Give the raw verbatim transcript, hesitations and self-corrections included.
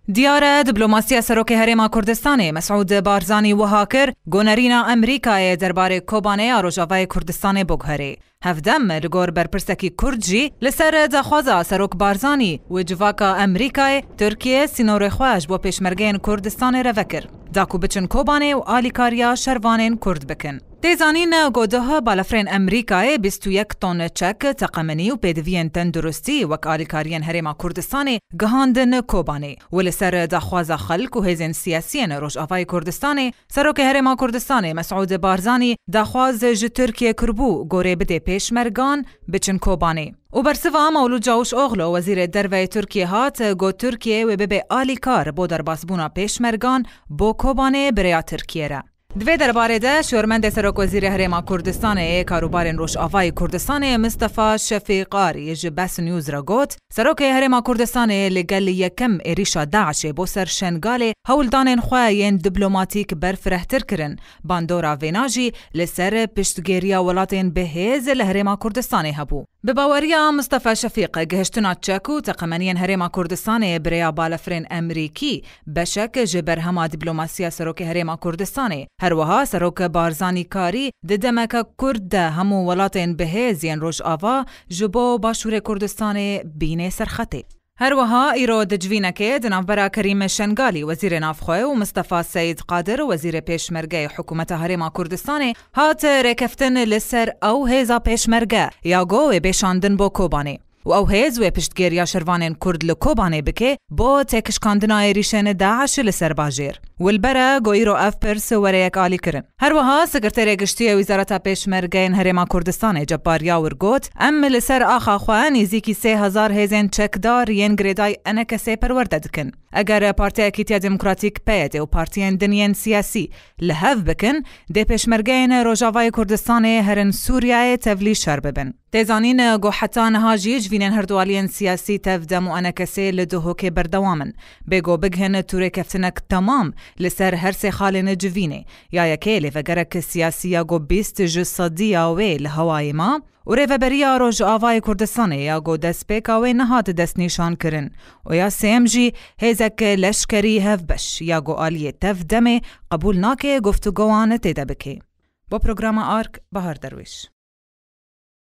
Diyar e, diplomasiya Serokê Herêma Kurdistanê Mesûd Barzanî wiha kir, ku nerîna Amerîkayê derbarê Kobanê ya Rojavayê Kurdistanê biguherê. Hevdem li gor berpirsekî Kurd jî li ser daxwaza Serok Barzanî û civaka Amerîkayê, Tirkiye sînorê xwe ji bo pêşmergeyên Kurdistanê re vekir, da ku biçin Kobanê û alîkariya şervanên Kurd bikin. Tê zanîn ku duh balafirên Amerîkayê bîst û yek ton çek, teqemenî û pêdiviyên tenduristî wek alîkariyên Herêma Kurdistanê gihandin Kobanê û li ser daxwaza xelk û hêzên siyasiyên Rojavayê Kurdistanê, Serokê Herêma Kurdistanê Mesûd Barzanî daxwaz ji Tirkiye kiribû, gorê bidê pêşmergan biçin Kobanê. Û bersiva Mewlûd Cawuşoglu, wezîrê derve yê Tirkiye hat, got Tirkiye wê bibe alîkar bo derbasbûna pêşmergan bo Kobanê bi rêya Tirkiye re. Di vê derbarê de şormendê Serokwezîrê Herêma Kurdistanê yê Karûbarên Rojavayê Kurdistanê Mistefa Şefîqarî ji Bes News re got, Serokê Herêma Kurdistanê li gel yekem êrîşa DAIŞê bo ser Şengalê hewldanên xwe yên diplomatîk berfirehtir kirin. Bandora vêna jî li ser piştgiriya welatên bi hêz li Herêma Kurdistanê hebû. Bi baweriya Mistefa Şefîq, gihiştina çek û teqemeniyên Herêma Kurdistanê bi rêya balafirên Amerîkî beşek ji berhema diplomasiya Serokê Herêma Kurdistanê. Her wiha Serok Barzanî karî di demeke kurt de hemû welatên bi hêz yên Rojava ji bo Başûrê Kurdistanê bînê serxetê. Her wiha îro di civînekê di navbera Kerîm Şengalî, wezîrê navxwe, û Mistefa Seyîd Qadir, wezîrê pêşmergeyê hikûmeta Herêma Kurdistanê, hat rêkeftin li ser ew hêza pêşmerge ya ku wê bê şandin bo Kobanê. Û ew hêz wê piştgiriya şervanên Kurd li Kobanê bike bo têkişkandina êrîşên DAIŞ li ser bajêr. Û li ber e ku îro ev pirs were yekalîkirin. Her wiha Sekreterê Giştî yê Wezareta Pêşmergeyên Herêma Kurdistanê Cebbar Yawir got, Em li ser axa xwe nêzîkî sê hezar hêzên çekdar yên girêdayî ENKSê perwerde dikin. Eger Partiya Yekîtiya Demokratîk, PYD, û partiyên din yên siyasî li hev bikin, dê pêşmergeyên Rojavayê Kurdistanê herin Sûriyeyê tevlî şer bibin. Tê zanîn ku heta niha jî civînên herdualiyên siyasî, TEV-DEM û ENKSê, li Duhokê berdewam in. Bê ku bigihin tu rêkeftinek temam li ser her sê xalên civînê. Ya yekê lêvegerek siyasî ya ku bîst ji sediya wê li hewayê ma û Rêveberiya Rojavayê Kurdistanê ya ku destpêka wê nehat destnîşankirin û ya sêyem jî hêzek leşkerî hevbeş ya ku aliyê TEV-DEMê qebûl nake guftûgowan tê de bike. Bo programa ARK, Bahar Derwêş.